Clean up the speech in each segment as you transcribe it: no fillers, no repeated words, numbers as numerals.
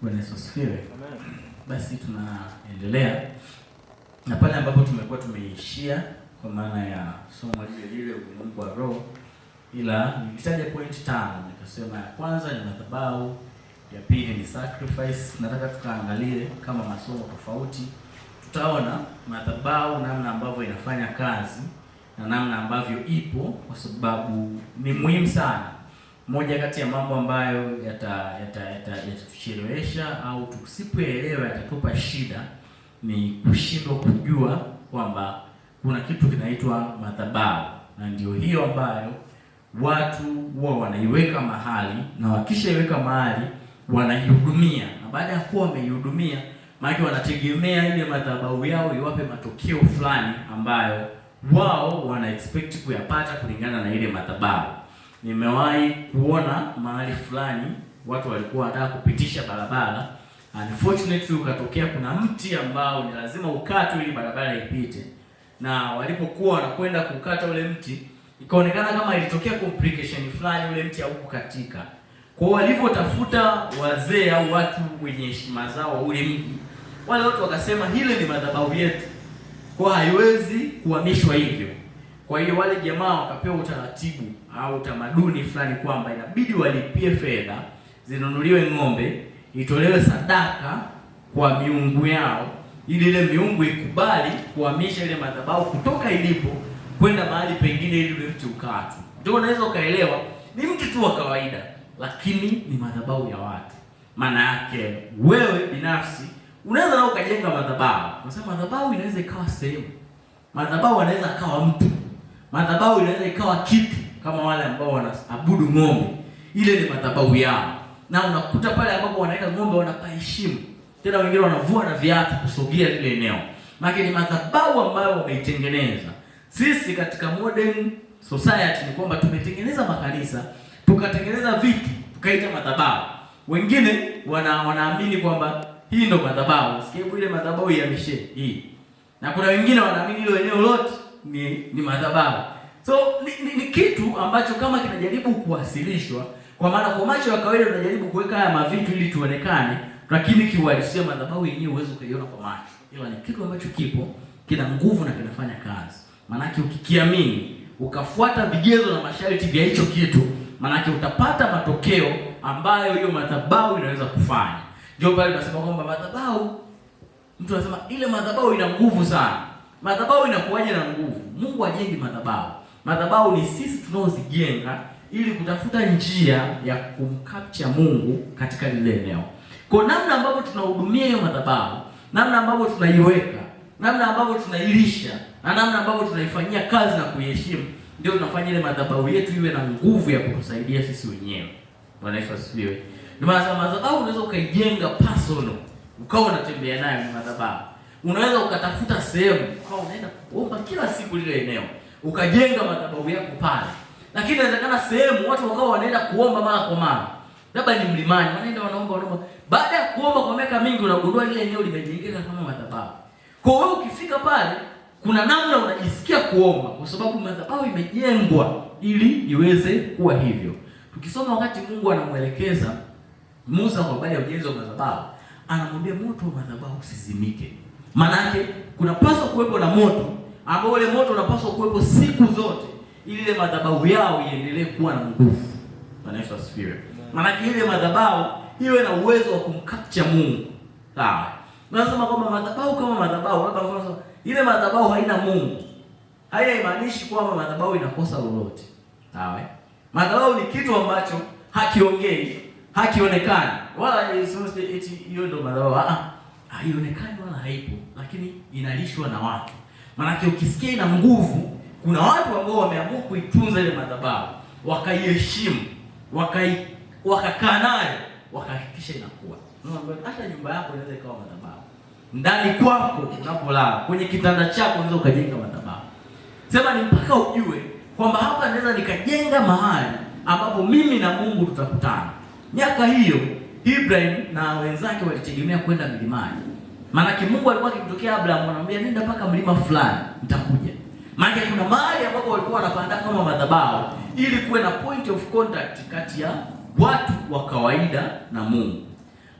Bwana Yesu asifiwe. Basi tunaendelea na pale ambapo tumekuwa tumeishia kwa maana ya somo lile lile ulimwengu wa roho, ila nilitaja pointi tano, nikasema ya kwanza ni madhabahu, ya pili ni sacrifice. Nataka tukaangalie kama masomo tofauti, tutaona madhabahu namna ambavyo inafanya kazi na namna ambavyo ipo, kwa sababu ni muhimu sana. Moja kati ya mambo ambayo yatatuchelewesha yata au tusipoelewa yatatupa shida ni kushindwa kujua kwamba kuna kitu kinaitwa madhabahu, na ndio hiyo ambayo watu huwa wanaiweka mahali, na wakishaiweka mahali wanaihudumia, na baada ya kuwa wameihudumia, maana wanategemea ile madhabahu yao iwape matokeo fulani ambayo wao wana expect kuyapata kulingana na ile madhabahu. Nimewahi kuona mahali fulani watu walikuwa wanataka kupitisha barabara, unfortunately ukatokea kuna mti ambao ni lazima ukatwe ili barabara ipite, na walipokuwa wanakwenda kukata ule mti ikaonekana kama ilitokea complication fulani, ule mti haukukatika. Kwa hiyo walivyotafuta wazee au watu wenye heshima zao ule mji, wale watu wakasema hile ni madhabahu yetu, kwa haiwezi kuhamishwa hivyo. Kwa hiyo wale jamaa wakapewa utaratibu au utamaduni fulani kwamba inabidi walipie fedha, zinunuliwe ng'ombe, itolewe sadaka kwa miungu yao, ili ile miungu ikubali kuhamisha ile madhabahu kutoka ilipo kwenda mahali pengine, ili ule mti ukatwe. Ndio unaweza ukaelewa ni mti tu wa kawaida, lakini ni madhabahu ya watu. Maana yake wewe binafsi unaweza na ukajenga madhabahu. Unasema madhabahu inaweza ikawa sehemu, madhabahu anaweza akawa mtu, madhabahu inaweza ikawa kitu, kama wale ambao wanaabudu ng'ombe, ile ni madhabahu yao, na unakuta pale ambapo wanaweka ng'ombe wanapaheshimu, tena wengine wanavua na viatu kusogea lile eneo, maana ni madhabahu ambayo wameitengeneza. Sisi katika modern society ni kwamba tumetengeneza makanisa, tukatengeneza vitu tukaita madhabahu. Wengine wanaamini kwamba hii ndo madhabahu, sikia ile madhabahu ihamishe hii, na kuna wengine wanaamini ile eneo lote ni madhabahu. So ni kitu ambacho kama kinajaribu kuwasilishwa, kwa maana kwa macho ya kawaida tunajaribu kuweka haya mavitu ili tuonekane, lakini kiuhalisia madhabahu yenyewe huwezi ukaiona kwa macho, ila ni kitu ambacho kipo, kina nguvu na kinafanya kazi. Maanake ukikiamini ukafuata vigezo na masharti vya hicho kitu, maanake utapata matokeo ambayo hiyo madhabahu inaweza kufanya. Ndio pale tunasema kwamba madhabahu, mtu anasema ile madhabahu ina nguvu sana. Madhabahu inakuwaje na nguvu? Mungu hajengi madhabahu. Madhabahu ni sisi tunaozijenga ili kutafuta njia ya kumcapture Mungu katika lile eneo. Kwa namna ambavyo tunahudumia hiyo madhabahu, namna ambavyo tunaiweka, namna ambavyo tunailisha, na namna ambavyo tunaifanyia kazi na kuiheshimu, ndio tunafanya ile madhabahu yetu iwe na nguvu ya kutusaidia sisi wenyewe. Bwana Yesu asifiwe. Ndio maana madhabahu unaweza ukaijenga personal, ukawa unatembea nayo ni madhabahu. Unaweza ukatafuta sehemu ukawa unaenda kuomba kila siku lile eneo, ukajenga madhabahu yako pale. Lakini inawezekana sehemu watu wakawa wanaenda kuomba mara kwa mara, labda ni mlimani, wanaenda wanaomba wanaomba. Baada ya kuomba kwa miaka mingi, unagundua lile eneo limejengeka kama madhabahu. Kwa hiyo ukifika pale, kuna namna unajisikia kuomba, kwa sababu madhabahu imejengwa ili iweze kuwa hivyo. Tukisoma wakati Mungu anamwelekeza Musa kwa habari ya ujenzi wa madhabahu, anamwambia moto wa madhabahu usizimike. Maanake kunapaswa kuwepo na moto ambao ule moto unapaswa kuwepo siku zote ili ile madhabahu yao iendelee kuwa na nguvu. Bwana Yesu asifiwe. Maanake ile madhabahu iwe na uwezo wa kumcapture Mungu. Sawa. Nasema kwamba madhabahu kama madhabahu, labda mfano ile madhabahu haina Mungu, haimaanishi kwamba madhabahu inakosa lolote. Sawa. Madhabahu ni kitu ambacho hakiongei, hakionekani, wala eti hiyo ndio madhabahu. Ah, haionekani wala haipo, lakini inalishwa na watu. Maanake ukisikia ina nguvu, kuna watu ambao wameamua kuitunza ile madhabahu, wakaiheshimu, wakakaa nayo, wakahakikisha inakuwa. Hata nyumba yako inaweza ikawa madhabahu. Ndani kwako unapolala, kwenye kitanda chako unaweza ukajenga madhabahu. Sema ni mpaka ujue kwamba hapa naweza nikajenga mahali ambapo mimi na Mungu tutakutana. Miaka hiyo Ibrahim na wenzake walitegemea kwenda milimani. Maanake Mungu alikuwa akimtokea Abraham anamwambia nenda mpaka mlima fulani nitakuja. Maanake kuna mahali ambapo walikuwa wanapanda kama madhabahu ili kuwe na point of contact kati ya watu wa kawaida na Mungu.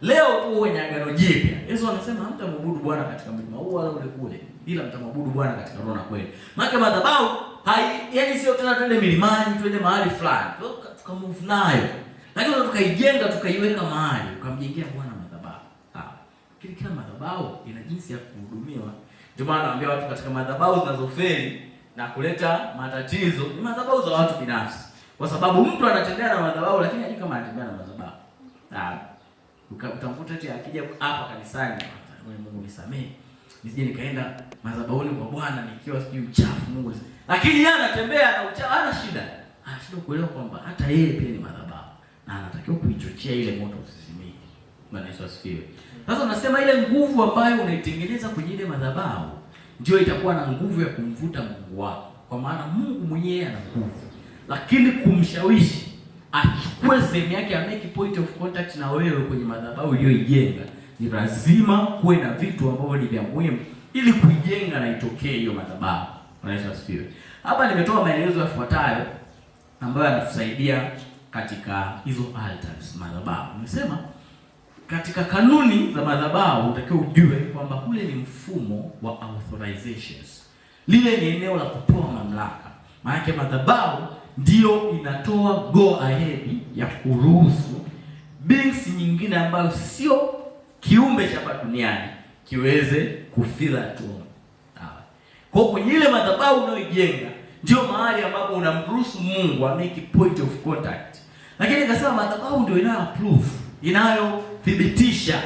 Leo tu kwenye Agano Jipya, Yesu anasema hamtamwabudu Bwana katika mlima huu wala ule kule, ila mtamwabudu Bwana katika roho na kweli. Maana madhabahu hai, yani sio tena twende milimani, twende mahali fulani, tukamove nayo, lakini tukaijenga tukaiweka mahali, ukamjengea Bwana madhabahu. Sawa. Lakini kila madhabahu ina jinsi ya kuhudumiwa. Ndio maana naambia watu katika madhabahu zinazofeli na kuleta matatizo ni madhabahu za watu binafsi, kwa sababu mtu anatembea na madhabahu lakini hajui kama anatembea na madhabahu. Sawa. Utamkuta eti akija hapa kanisani, wewe Mungu nisamee, nisije nikaenda madhabahuni kwa Bwana nikiwa sijui mchafu, Mungu nisamee. Lakini yeye anatembea na uchafu, hana shida. Anashindwa kuelewa kwamba hata yeye pia ni madhabahu na anatakiwa kuichochea ile moto usizimike. Bwana Yesu asifiwe. Sasa unasema ile nguvu ambayo unaitengeneza kwenye ile madhabahu ndio itakuwa na nguvu ya kumvuta Mungu wako, kwa maana Mungu mwenyewe ana nguvu, lakini kumshawishi achukue sehemu yake, a make point of contact na wewe kwenye madhabahu uliyoijenga, ni lazima kuwe na vitu ambavyo ni vya muhimu ili kuijenga na itokee hiyo madhabahu. Bwana Yesu asifiwe. Hapa nimetoa maelezo yafuatayo ambayo yanatusaidia katika hizo altars, madhabahu. Nimesema katika kanuni za madhabahu utakiwa ujue kwamba kule ni mfumo wa authorizations. Lile ni eneo la kutoa mamlaka. Maanake madhabahu ndio inatoa go ahead ya kuruhusu beings nyingine ambayo sio kiumbe cha hapa duniani kiweze kufeel at home. Sawa. Kwa hiyo kwenye ile madhabahu unayoijenga ndio mahali ambapo unamruhusu Mungu a make point of contact. Lakini nikasema madhabahu ndio inayo approve, inayothibitisha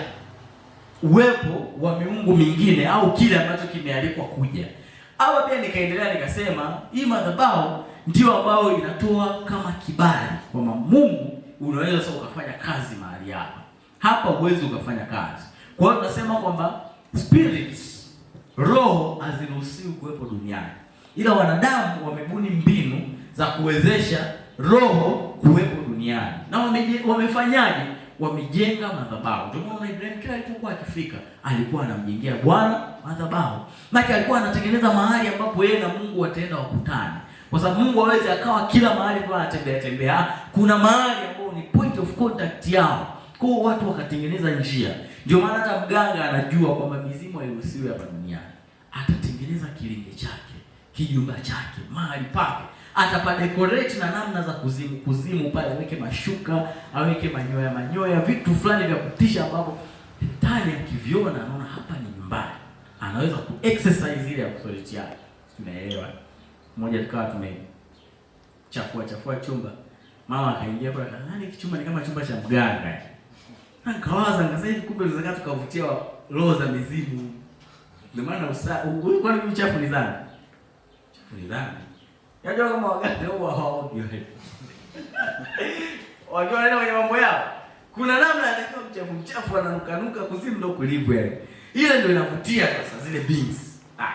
uwepo wa miungu mingine au kile ambacho kimealikwa kuja. Hapa pia nikaendelea nikasema hii madhabahu ndio ambayo inatoa kama kibali kwamba Mungu unaweza sasa ukafanya kazi mahali hapa. Hapa huwezi ukafanya kazi. Kwa hiyo tunasema kwamba spirits, roho haziruhusiwi kuwepo duniani, ila wanadamu wamebuni mbinu za kuwezesha roho kuwepo duniani. Na wamefanyaje? Wamejenga madhabahu. Ndio maana Ibrahim kila alipokuwa akifika alikuwa anamjengea Bwana madhabahu. Maana alikuwa anatengeneza mahali ambapo yeye na Mungu wataenda wakutane, kwa sababu Mungu hawezi akawa kila mahali kwa anatembea tembea. Kuna mahali ambapo ni point of contact yao. Kwa hiyo watu wakatengeneza njia. Ndio maana hata mganga anajua kwamba mizimu hairuhusiwi hapa duniani. Atatengeneza kilinge chake, kijumba chake, mahali pake, atapadecorate na namna za kuzimu kuzimu pale, aweke mashuka, aweke manyoya manyoya, vitu fulani vya kutisha ambapo shetani akiviona anaona hapa ni nyumbani, anaweza ku exercise ile authority yake. Tunaelewa? Mmoja tukawa tumechafua chafua chumba, mama akaingia pale, akasema hiki chumba ni kama chumba cha mganga. Na nikawaza nikasema hivi, kumbe tunaweza tukavutia roho za mizimu. Ndio maana huyu, kwani uchafu ni dhambi? Uchafu ni dhambi. Unajua kama waganga huwa hawaogi wale. Wakiwa wanaenda kwenye mambo yao, kuna namna anatakiwa mchafu mchafu ananukanuka, kuzimu ndio kulivyo yani. Ile ndio inavutia sasa zile beings. Ah.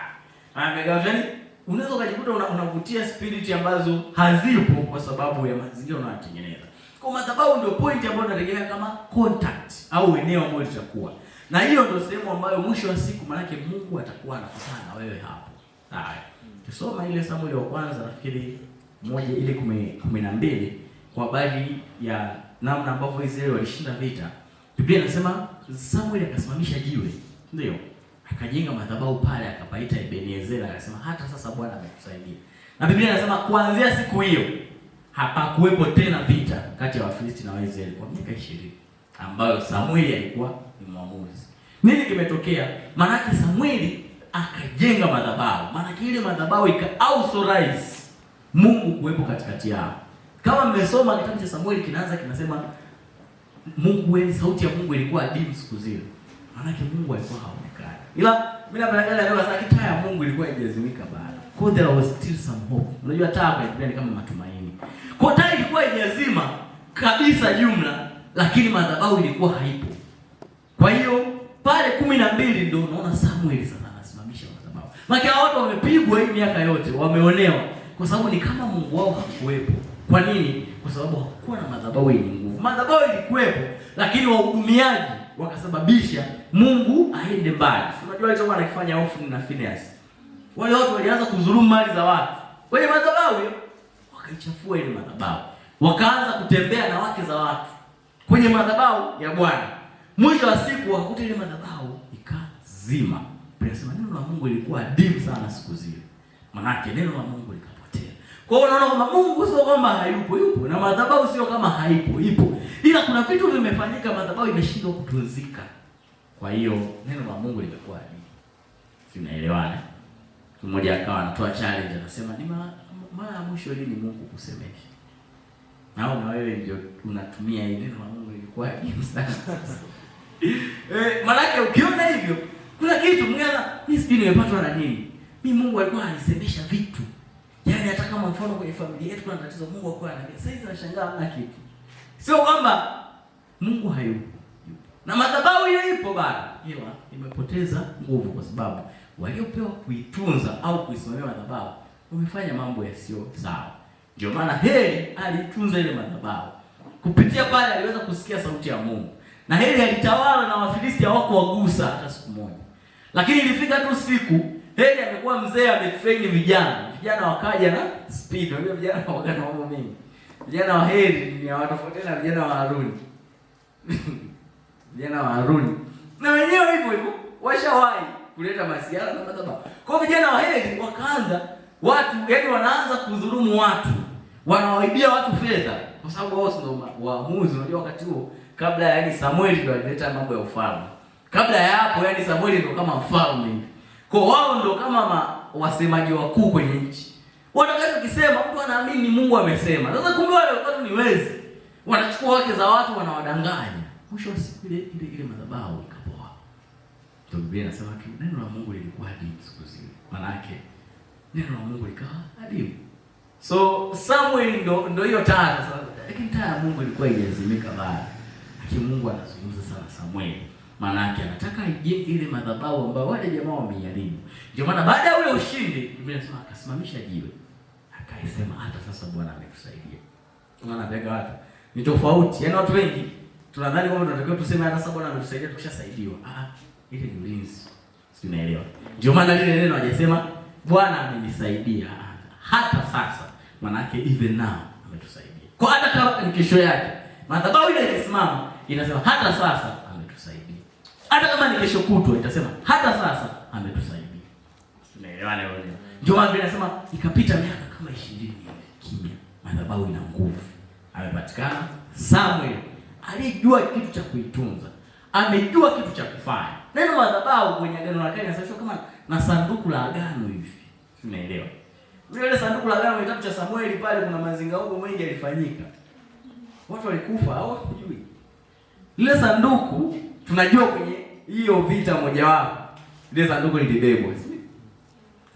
Anaambia yani unaweza ukajikuta unavutia spirit ambazo hazipo kwa sababu ya mazingira unayotengeneza. Kwa madhabahu ndio point ambayo unategemea kama contact au eneo ambalo litakuwa. Na hiyo ndio sehemu ambayo mwisho wa siku manake Mungu atakuwa anakutana na wewe hapo. Haya. Tusoma ile Samueli wa kwanza nafikiri 1 ile 12 kwa habari ya namna ambavyo Israeli walishinda vita. Biblia inasema Samueli akasimamisha jiwe. Ndio. Akajenga madhabahu pale akapaita Ebenezer, akasema hata sasa Bwana ametusaidia. Na Biblia inasema kuanzia siku hiyo hapakuwepo tena vita kati ya Wafilisti na Waisraeli kwa miaka 20 ambayo Samueli alikuwa ni mwamuzi. Nini kimetokea? Maanake Samueli akajenga madhabahu. Maanake ile madhabahu ika authorize Mungu kuwepo katikati yao. Kama mmesoma kitabu cha Samueli kinaanza kinasema Mungu wewe, sauti ya Mungu ilikuwa adimu siku zile. Maanake Mungu alikuwa haonekani. Ila mimi napenda leo sasa taa ya Mungu ilikuwa haijazimika bado. Kwa there was still some hope. Unajua taa kwa Biblia ni kama matumaini. Kwa taa ilikuwa haijazima kabisa jumla, lakini madhabahu ilikuwa haipo. Kwa hiyo pale 12 ndio unaona Samuel sasa anasimamisha madhabahu. Maana hao watu wamepigwa hii miaka yote, wameonewa kwa sababu ni kama Mungu wao hakuwepo. Kwa nini? Kwa sababu hakukuwa na madhabahu yenye nguvu. Madhabahu ilikuwepo, lakini wahudumiaji wakasababisha Mungu aende mbali. Unajua alichokuwa anakifanya Hofni na Phineas. Wale watu walianza kudhulumu mali za watu kwenye madhabahu hiyo, wakaichafua ile madhabahu, wakaanza kutembea na wake za watu kwenye madhabahu ya Bwana. Mwisho wa siku wakakuta ile madhabahu ikazima. Biblia neno la Mungu lilikuwa adimu sana siku zile. Manake neno la Mungu likapotea. Kwa hiyo unaona kwamba Mungu sio kwamba hayupo, yupo, na madhabahu sio kama haipo, ipo. Ila kuna vitu vimefanyika, madhabahu imeshindwa kutunzika. Kwa hiyo neno la Mungu limekuwa adimu. Tunaelewana? Mmoja akawa anatoa challenge akasema, ni mara ya mwisho lini Mungu kusemesha? Na wewe ndio unatumia hii neno la Mungu lilikuwa adimu sana. Manake ukiona hivyo kuna kitu mwana, mimi sijui nimepatwa na nini. Mimi Mungu alikuwa ananisemesha vitu. Yaani hata kama mfano kwenye familia yetu kuna tatizo, Mungu alikuwa ananiambia. Sasa hizi nashangaa hamna kitu. Sio kwamba Mungu hayupo. Na madhabahu hiyo ipo bado, ila imepoteza nguvu kwa sababu waliopewa kuitunza au kuisimamia madhabahu wamefanya mambo yasiyo sawa. Ndio maana Heli alitunza ile madhabahu. Kupitia pale aliweza kusikia sauti ya Mungu. Na Heli alitawala na Wafilisti hawakuwagusa hata siku moja. Lakini ilifika tu siku Heli amekuwa mzee, ametrain vijana. Vijana wakaja na speed. Unajua vijana wakaja na mambo mengi. Vijana wa Heli ni hawatofautiana na vijana wa Haruni. Vijana wa Haruni na wenyewe hivyo hivyo washawahi kuleta masiara na madhabahu. Kwa hiyo vijana wa Heli wakaanza watu, yaani wanaanza kudhulumu watu. Wanawaibia watu fedha kwa sababu wao ndio waamuzi. Unajua wakati huo kabla, yaani Samueli ndio alileta mambo ya ufalme. Kabla ya hapo, yaani Samueli ndio kama mfalme hivi. Kwa wao ndio kama wasemaji wakuu kwenye nchi. Watakacho kisema mtu anaamini ni Mungu amesema. Sasa kumbe wale watu ni wezi. Wanachukua wake za watu wanawadanganya. Mwisho wa siku ile ile ile madhabahu ikapoa. Ndio Biblia inasema neno la Mungu lilikuwa adimu siku zile. Maana yake neno la Mungu likawa adimu. So Samuel ndo hiyo taa sasa. Lakini taa ya Mungu ilikuwa haijazimika bado. Lakini Mungu anazungumza sana Samuel. Maana yake anataka ijenge ile madhabahu ambayo wale jamaa wameiharibu. Ndio maana baada ya ule ushindi Biblia inasema akasimamisha jiwe. Akaisema hata sasa Bwana ametusaidia. Unaona bega watu ni tofauti. Yaani watu wengi tunadhani kwamba tunatakiwa tuseme hata sasa Bwana ametusaidia tukishasaidiwa. Ah, ile ni ulinzi. Si unaelewa? Ndio maana lile neno hajasema Bwana amenisaidia hata sasa. Maana yake even now ametusaidia. Kwa hata kama ni kesho yake, madhabahu ile ikisimama inasema hata sasa ametusaidia. Hata kama ni kesho kutwa itasema hata sasa ametusaidia. Tunaelewana hiyo? Ndio maana inasema ikapita miaka kama 20 hivi kimya. Madhabahu ina nguvu. Amepatikana Samuel alijua kitu cha kuitunza. Amejua kitu cha kufanya. Neno madhabahu kwenye Agano la Kale inasema kama na sanduku la agano hivi. Tunaelewa? Ile sanduku la agano kitabu cha Samueli pale kuna mazingaogo mengi yalifanyika. Watu walikufa au hujui? Lile sanduku tunajua kwenye hiyo vita mojawapo lile sanduku lilibebwa.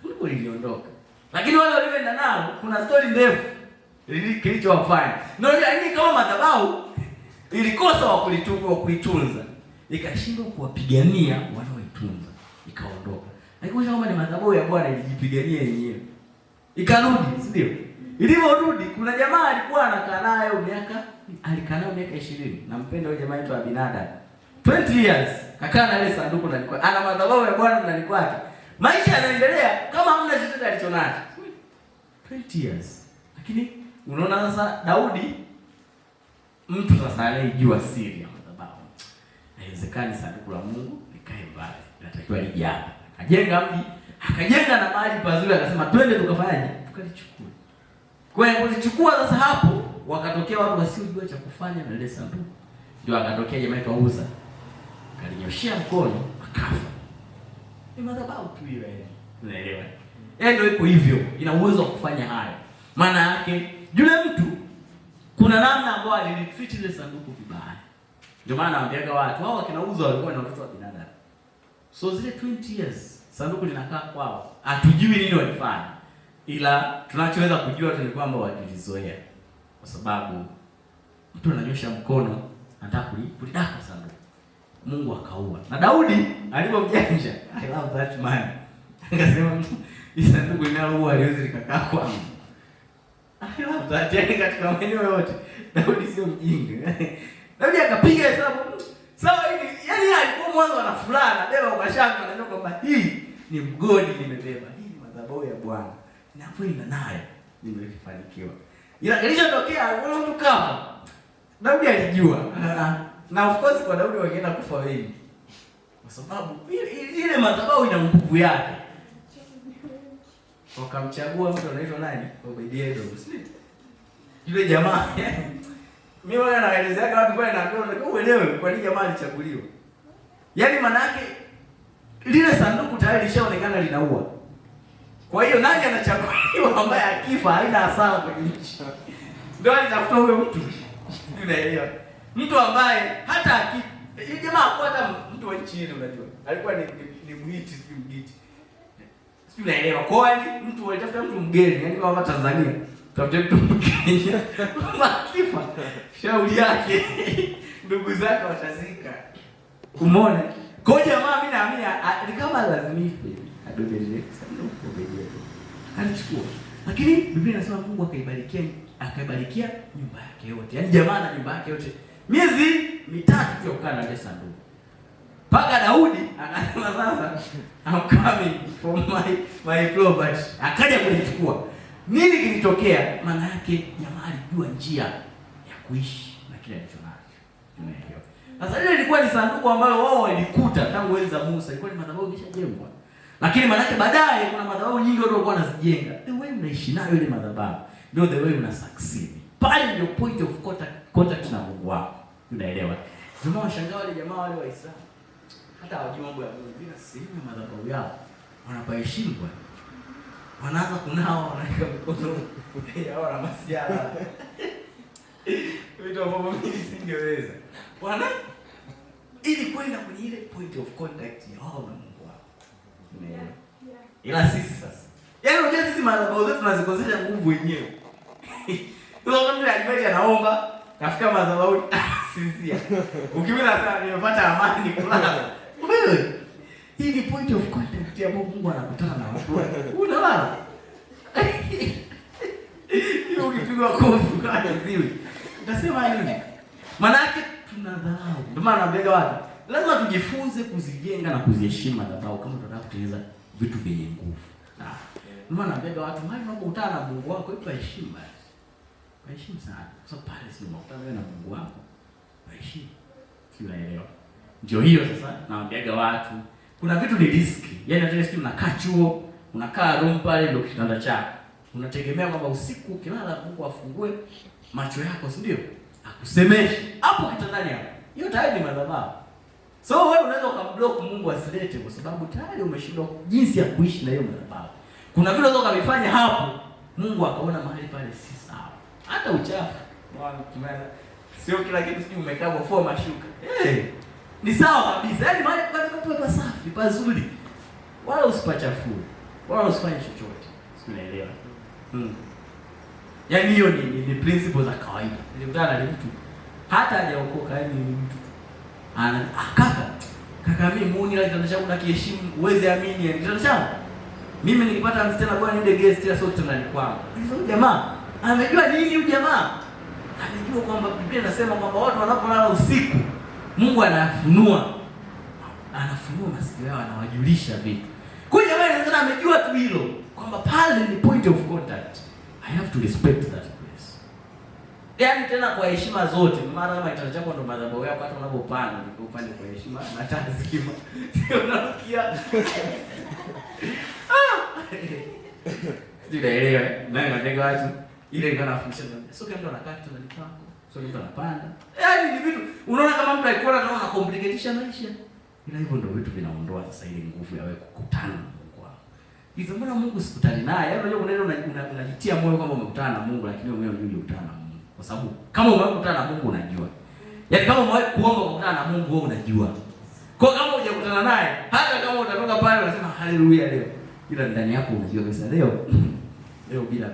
Sanduku liliondoka. Lakini wale walioenda nalo kuna story ndefu kilichowafanya. Na yaani kama madhabahu ilikosa wa kulitunza, wa kuitunza. Ikashindwa kuwapigania wanaoitunza. Ikaondoka. Lakini kama ni madhabahu ya Bwana ilijipigania yenyewe. Ikarudi, si ndio? Ilivyorudi kuna jamaa alikuwa anakaa nayo miaka, alikaa nayo miaka 20. Nampenda huyo jamaa aitwa Abinadab. 20 years kakaa na ile sanduku na alikuwa ana madhabahu ya Bwana ndani kwake. Maisha yanaendelea kama hamna chochote alichonacho. 20 years. Lakini unaona sasa Daudi mtu sasa anayejua siri ya madhabahu. Haiwezekani sanduku la Mungu likae mbali. Inatakiwa lije hapa. Akajenga mji, akajenga na mahali pazuri, akasema twende tukafanyaje? Tukalichukue. Kwa hiyo kulichukua sasa hapo wakatokea watu wasiojua cha kufanya na ile sanduku. Ndio akatokea jamaa aitwa Uza. Akalinyoshia mkono akafa. Ni madhabahu tu hiyo yaani. Unaelewa? Yeye ndio iko hivyo, ina uwezo wa kufanya hayo. Maana yake yule mtu kuna namna ambayo alilitreat ile sanduku vibaya. Ndio maana naambiaga watu hao wakina Uza walikuwa ni watoto wa binadamu. So zile 20 years sanduku linakaa kwao. Hatujui nini walifanya. Ila tunachoweza kujua tu ni kwamba walilizoea. Kwa sababu mtu ananyosha mkono anataka kulidaka sanduku. Mungu akaua. Na Daudi alipomjanja, I love that man. Akasema hii sanduku linaloua haliwezi likakaa kwangu. I love that. Yaani katika maeneo yote Daudi sio mjinga. Daudi akapiga hesabu. Sawa hivi, yaani alikuwa mwanzo ana furaha anabeba kwa shangwe, anajua kwamba hii ni mgodi nimebeba. Hii ni madhabahu ya Bwana. Ninapoenda nayo nimefanikiwa. Ila kilichotokea aliona mtu kafa. Daudi alijua. Na of course kwa Daudi wangeenda kufa wengi. Kwa sababu ile madhabahu ina nguvu yake. Wakamchagua mtu anaitwa nani? Obed-Edom, si? Yule jamaa. Mimi wala naelezea watu pale na unatakiwa uelewe kwa nini jamaa alichaguliwa. Yaani maana yake lile sanduku tayari lishaonekana linaua. Kwa hiyo nani anachaguliwa ambaye akifa haina hasara kwenye nchi? Ndio alitafuta huyo mtu. Unaelewa? Mtu ambaye hata yule jamaa hakuwa hata mtu wa nchi ile unajua. Alikuwa ni Mhiti, si Mgiti. Si unaelewa? Kwa hiyo mtu walitafuta mtu mgeni, yaani kama Tanzania, tafute mtu mgeni. Akifa shauri yake ndugu zake watazika. Umeona? Kwa hiyo jamaa mimi naamini ni kama lazimishwe abebe lile sanduku Obed-Edom. Alichukua. Lakini Biblia inasema Mungu akaibarikia nyumba yake yote. Yaani jamaa na nyumba yake yote. Miezi 3 tu ya kukaa na ile sanduku. Paka Daudi akasema sasa I'm coming for my property. Akaja kulichukua. Nini kilitokea? Maana yake jamaa alijua njia ya kuishi na kile alichonacho. Unaelewa? Sasa ile ilikuwa ni sanduku ambalo wao walikuta tangu enzi za Musa, ilikuwa ni madhabahu imeshajengwa. Lakini maana yake baadaye kuna madhabahu nyingi watu walikuwa wanazijenga. The way unaishi nayo ile madhabahu ndio the way una succeed. Pale ndio point of contact na Mungu wako. Unaelewa? Jamaa washangaa wale jamaa wale Waislamu. Hata hawajui mambo ya Mungu, ila sehemu ya madhabahu yao wanapaheshimu Bwana. Wanaanza kunawa, wanaweka mikono yao na masiara. Vitu ambavyo mimi nisingeweza. Bwana ili kwenda kwenye ile point of contact ya wao na Mungu wao. Unaelewa? Ila sisi sasa. Yaani unajua sisi madhabahu zetu tunazikosesha nguvu wenyewe. Sasa mtu anajifanya anaomba, kafika madhabahuni sinzia. Ukimwona sasa nimepata amani kulala. Wewe hii ni point of contact ambapo Mungu anakutana na watu. Unalala. Hiyo ukipigwa kofi kwa kiziwi. Utasema nini? Maana yake tunadharau. Ndio maana naambia watu, lazima tujifunze kuzijenga na kuziheshimu madhabahu kama tunataka kutengeneza vitu vyenye nguvu. Ndio maana naambia watu, mahali unapokutana na Mungu wako, ipa heshima basi. Heshimu sana. Kwa sababu pale si unakutana wewe na Mungu wako. Heshimu. Si unaelewa? Ndio hiyo sasa naambiaga watu, kuna vitu ni risk. Yaani hata siku unakaa chuo, unakaa room pale ndio kitanda chako. Unategemea kwamba usiku ukilala Mungu afungue macho yako, si ndio? Akusemeshe hapo kitandani hapo. Hiyo tayari ni madhabahu. So wewe unaweza ukamblock Mungu asilete kwa sababu tayari umeshindwa jinsi ya kuishi na hiyo madhabahu. Kuna vile unaweza ukavifanya hapo, Mungu akaona mahali pale si sawa. Hata uchafu. Bwana tumeanza. Sio kila kitu sijui umekaa before mashuka. Eh. Ni sawa kabisa. Yaani mahali pale pawe pasafi, pazuri. Wala usipachafue. Wala usifanye chochote. Si unaelewa? Yaani hiyo ni principle za kawaida. Nilikutana na mtu hata hajaokoka, yaani ni mtu ana kaka mimi muuni la kitanda changu nakiheshimu, uweze amini yani kitanda changu. Mimi nikipata msichana bwana niende guest ya sio kitandani kwangu. Hizo jamaa amejua nini huyu jamaa? Amejua kwamba Biblia inasema kwamba watu wanapolala usiku Mungu anafunua masikio yao, anawajulisha vitu. Kwa hiyo jamaa inawezekana amejua tu hilo kwamba pale ni point of contact. I have to respect that place. Yaani tena kwa heshima zote, maana kama kitanda chako ndo madhabahu yako, hata unapopanda ndio upande kwa heshima na taazima. Sio unarukia. Ah! Sijui naelewa. Nani anatega watu? Ile ndio anafundisha. Sio kila mtu anakaa kitandani kwako. Sio mtu anapanda. Yaani ni vitu unaona kama mtu alikuwa anaona complicatisha maisha. Ila hivyo ndio vitu vinaondoa sasa ile nguvu ya wewe kukutana na Mungu wako. Hivyo mbona Mungu sikutani naye? Yaani unajua kuna ile unajitia moyo kwamba umekutana na Mungu lakini wewe mwenyewe hujui kukutana na Mungu. Kwa sababu kama umewahi kukutana na Mungu unajua. Yaani kama umewahi kuomba kukutana na Mungu wewe unajua. Kwa kama hujakutana naye, hata kama utatoka pale unasema haleluya leo, ila ndani yako unajua kabisa leo leo bila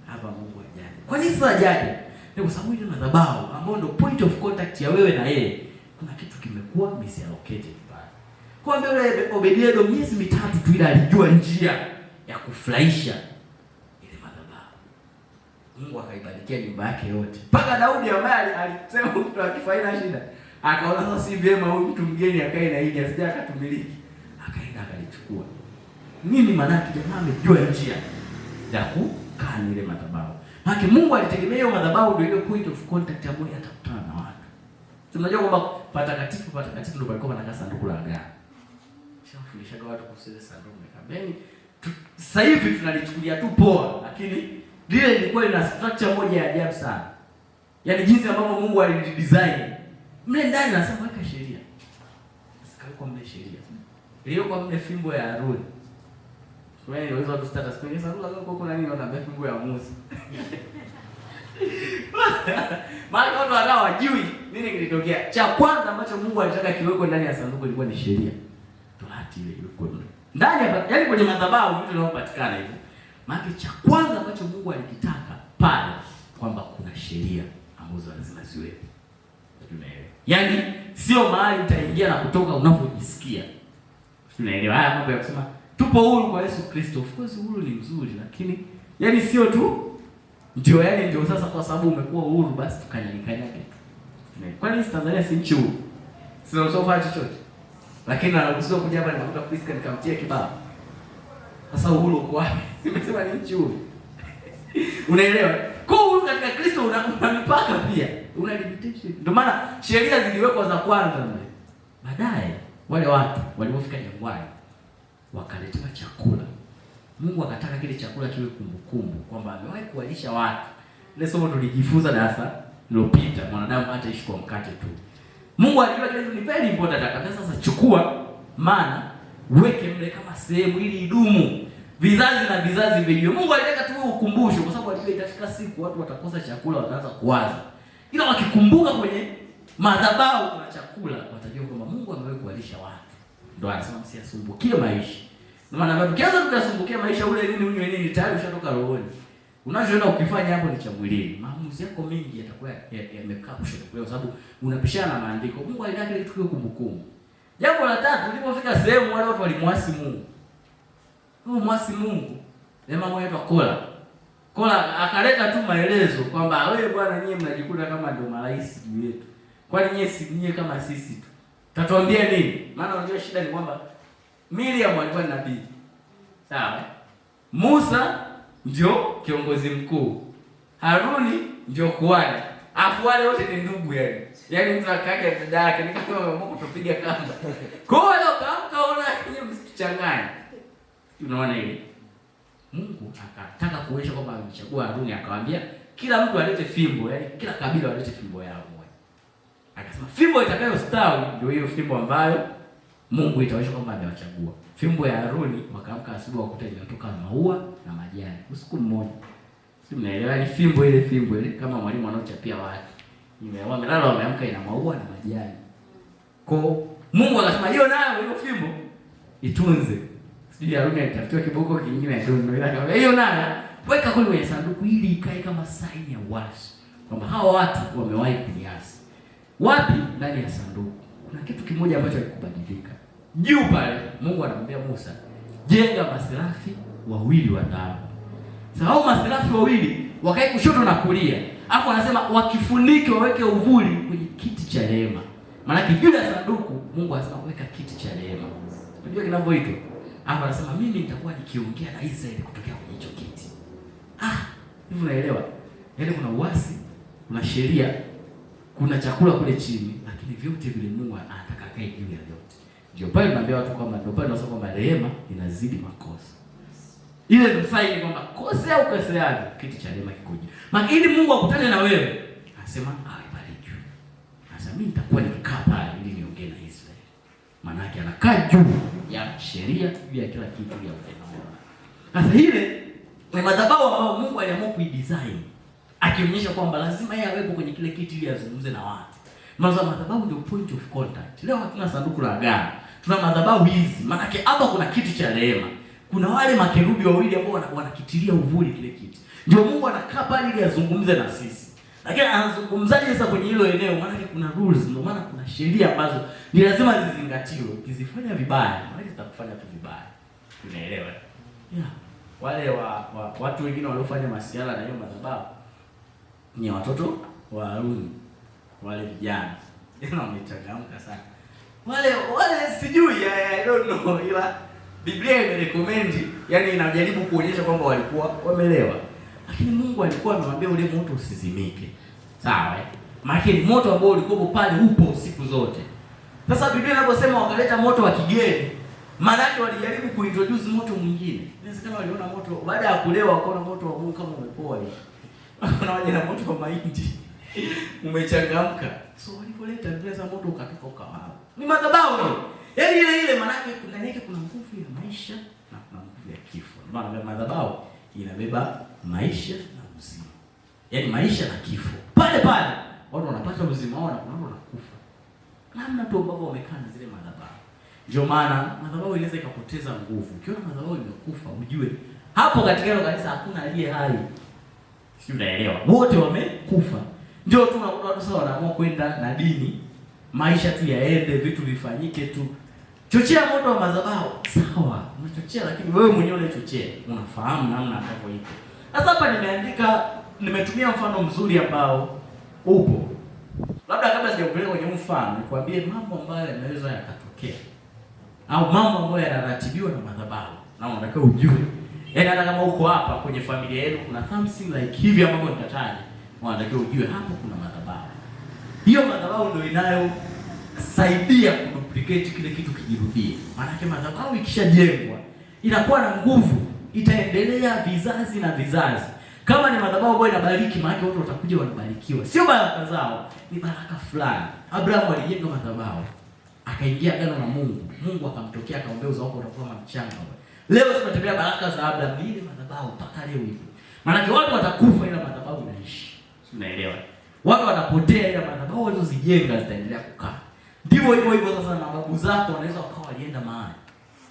hapa Mungu hajaje. Kwa nini sasa hajaje? Ni kwa sababu ile madhabahu ambayo ndio point of contact ya wewe na yeye, kuna kitu kimekuwa misallocated pale. Kwa mbele Obed-Edom miezi 3 tu ila alijua njia ya kufurahisha ile madhabahu. Mungu akaibarikia nyumba yake yote. Mpaka Daudi ambaye alisema mtu akifa haina shida, akaona sasa si vyema huyu mtu mgeni akae na hili asije akatumiliki. Akaenda akalichukua. Nini maana yake? Jamaa amejua njia ya kukaa ile madhabahu. Maana Mungu alitegemea hiyo madhabahu ndio ile point of contact ambayo atakutana na watu. Tunajua kwamba patakatifu patakatifu ndio palikuwa panakaa sanduku la agano. Shafundishaga watu kuhusu ile sanduku nikamwambia, sasa hivi tunalichukulia tu poa, lakini lile lilikuwa lina structure moja ya ajabu sana. Yaani jinsi ambavyo Mungu alilidesign. Mle ndani anasema weka sheria. Sikawekwa mle sheria. Iliyoko mle fimbo ya Haruni. Wewe unaweza watu status kwenye sanduku la agano kuna nini wanaambia fimbo ya Musa. Maana watu hata hawajui nini kilitokea. Cha kwanza ambacho Mungu alitaka kiwekwe ndani ya sanduku ilikuwa ni sheria. Torati ile ilikuwa ndani hapa, yaani kwenye madhabahu vitu vinavyopatikana hivyo. Maana cha kwanza ambacho Mungu alikitaka pale kwamba kuna sheria ambazo lazima ziwepo. Tunaelewa. Yaani sio mahali utaingia na kutoka unavyojisikia. Tunaelewa haya mambo ya kusema tupo huru kwa Yesu Kristo. Of course uhuru ni mzuri, lakini yaani sio tu ndio, yaani ndio sasa kwa sababu umekuwa uhuru basi tukanyanyikanyage tu. Kwani Tanzania si nchi huru? Sina usofa chochote. Lakini anaruhusiwa kuja hapa nikakuta Priska nikamtia kibao. Sasa uhuru uko wapi? Nimesema ni nchi huru. Unaelewa? Kwa uhuru katika Kristo una mipaka pia. Una limitation. Ndio maana sheria ziliwekwa za kwanza mle. Baadaye wale watu walipofika jangwani wakaletewa chakula. Mungu akataka kile chakula kiwe kumbukumbu kwamba amewahi kuwalisha watu. Ile somo tulijifunza darasa lililopita, mwanadamu hataishi kwa mkate tu. Mungu alijua kile kitu ni very important, akamwambia sasa chukua mana weke mle kama sehemu ili idumu vizazi na vizazi vijue. Mungu alitaka tu ukumbusho kwa sababu alijua itafika siku watu watakosa chakula, wataanza kuwaza. Ila wakikumbuka kwenye madhabahu kuna chakula, watajua kwamba Mungu amewahi kuwalisha watu. Ndio anasema msiyasumbukie maisha. Ndio maana ukianza kuyasumbukia maisha, ule nini unywe nini, tayari ushatoka rohoni. Unachoenda ukifanya hapo ni cha mwilini. Maamuzi yako mengi yatakuwa yamekaa kushoto kwa sababu unapishana na maandiko. Mungu alitaka kile kitu kiwe kumbukumbu. Jambo la tatu, ulipofika sehemu wale watu walimwasi Mungu. Huyo mwasi Mungu, jamaa mmoja anaitwa Kola. Kola akaleta tu maelezo kwamba wewe bwana, nyie mnajikuta kama ndio marais juu yetu. Kwani nyie si nyie kama sisi tu? Tatuambia nini? Maana unajua shida ni kwamba Miriam alikuwa ni nabii. Sawa? Musa ndio kiongozi mkuu. Haruni ndio kuhani. Afu wale wote ni ndugu yani. Yaani mtu akaka dada yake ni kama wameamua kutupiga kamba. Kwa hiyo wale wakaamka ona nyinyi msituchanganye. Unaona ile? Mungu akataka kuonyesha kwamba amemchagua Haruni, akawaambia kila mtu alete fimbo, yani kila kabila walete fimbo yao moja. Akasema fimbo itakayostawi ndio hiyo fimbo ambayo Mungu itaonyesha kwamba amewachagua. Fimbo ya Haruni wakaamka asubuhi wakuta imetoka maua na majani. Usiku mmoja. Si mnaelewa ni fimbo ile kama mwalimu anaochapia watu. Wamelala wameamka ina maua na majani. Kwa Mungu akasema hiyo nayo hiyo fimbo itunze. Sijui Haruni alitafutiwa kiboko kingine I don't know. Ila akamwambia hiyo nayo weka kule kwenye sanduku ili ikae kama saini ya uasi. Kwamba hawa watu wamewahi kuniasi. Wapi? Ndani ya sanduku. Kuna kitu kimoja ambacho hakikubadilika. Juu pale Mungu anamwambia Musa, jenga maserafi wawili wa dhahabu. Sasa hao maserafi wawili wakae kushoto na kulia. Alafu anasema wakifunike waweke uvuli kwenye kiti cha rehema. Maana juu ya sanduku Mungu anasema weka kiti cha rehema. Unajua kinavyoitwa? Alafu anasema mimi nitakuwa nikiongea na Israeli kutokea kwenye hicho kiti. Ah, hivi unaelewa? Yaani kuna uasi, kuna sheria, kuna chakula kule chini, lakini vyote vile Mungu anataka akae juu ya vyote. Ndio pale tunaambia watu kwamba ndio pale tunasema kwamba rehema inazidi makosa. Ile ndio saini kwamba kosea au koseaje, kiti cha rehema kiko juu. Maana ili Mungu akutane na wewe, anasema awe pale juu. Sasa mimi nitakuwa nikikaa pale ili niongee na Israeli. Maana yake anakaa juu ya sheria, juu ya kila kitu ya upendo. Sasa ile ni madhabahu ambayo Mungu aliamua kuidesign, akionyesha kwamba lazima yeye awepo kwenye kile kiti ili azungumze na watu. Maana madhabahu ndio point of contact. Leo hatuna sanduku la agano. Tuna madhabahu hizi. Maana yake hapa kuna kiti cha rehema. Kuna wale makerubi wawili ambao wanakitilia uvuli kile kiti. Ndio Mungu anakaa pale ili azungumze na sisi. Lakini anazungumzaje sasa kwenye hilo eneo? Maana kuna rules, ndio maana kuna sheria ambazo ni lazima zizingatiwe. Ukizifanya vibaya, maana zitakufanya tu vibaya. Unaelewa? Yeah. Wale watu wengine waliofanya masiala na hiyo madhabahu ni watoto wa Haruni, wale vijana. Yaani wamechangamka sana. Wale sijui, I don't know, ila Biblia imerecommend, yani inajaribu kuonyesha kwamba walikuwa wamelewa. Lakini Mungu alikuwa amemwambia ule moto usizimike. Sawa eh? Maana ni moto ambao ulikuwa pale, upo siku zote. Sasa Biblia inaposema wakaleta moto wa kigeni, maana yake walijaribu kuintroduce moto mwingine. Inawezekana waliona moto baada ya kulewa, wakaona moto wa Mungu kama umepoa hivi. Wakaona waje na moto wa mahindi umechangamka. So walipoleta Biblia za moto ukatoka ukawao. Ni madhabahu hiyo. Yaani ile ile, maana yake ndani yake kuna nguvu ya maisha na kuna nguvu ya kifo. Maana madhabahu inabeba maisha na uzima. Yaani maisha na kifo. Pale pale watu wanapata uzima wao na kuna watu wanakufa. Namna tu ambavyo wamekaa na zile madhabahu. Ndio maana madhabahu inaweza ikapoteza nguvu. Ukiona madhabahu imekufa, ujue hapo katika hilo kanisa hakuna aliye hai. Si unaelewa? Wote wamekufa. Ndio tu unakuta watu sasa wanaamua kwenda na dini, maisha tu yaende, vitu vifanyike tu. Chochea moto wa madhabahu, sawa, unachochea, lakini wewe mwenyewe unachochea, unafahamu namna ambavyo ipo. Sasa hapa nimeandika, nimetumia mfano mzuri ambao upo. Labda kabla sijakupeleka kwenye mfano, nikwambie mambo ambayo yanaweza yakatokea au mambo ambayo yanaratibiwa na madhabahu, na unatakiwa ujue. Yaani hata kama uko hapa kwenye familia yenu kuna something like hivi ambavyo nitataja, unatakiwa ujue hapo kuna madhabahu. Hiyo madhabahu ndio inayosaidia kuduplicate kile kitu kijirudie. Maanake madhabahu ikishajengwa inakuwa na nguvu, itaendelea vizazi na vizazi. Kama ni madhabahu ambayo inabariki, maana watu watakuja wanabarikiwa. Sio baraka zao, ni baraka fulani. Abrahamu alijenga madhabahu, akaingia agano na Mungu. Mungu akamtokea akamwambia, uzao wako utakuwa kama mchanga. Leo tunatembea baraka za Abraham, ile madhabahu mpaka leo ipo. Maana watu watakufa ila madhabahu inaishi. Unaelewa? Watu wanapotea ila madhabahu walizozijenga zitaendelea kukaa. Ndivyo hivyo hivyo sasa na babu zako wanaweza wakawa walienda mahali.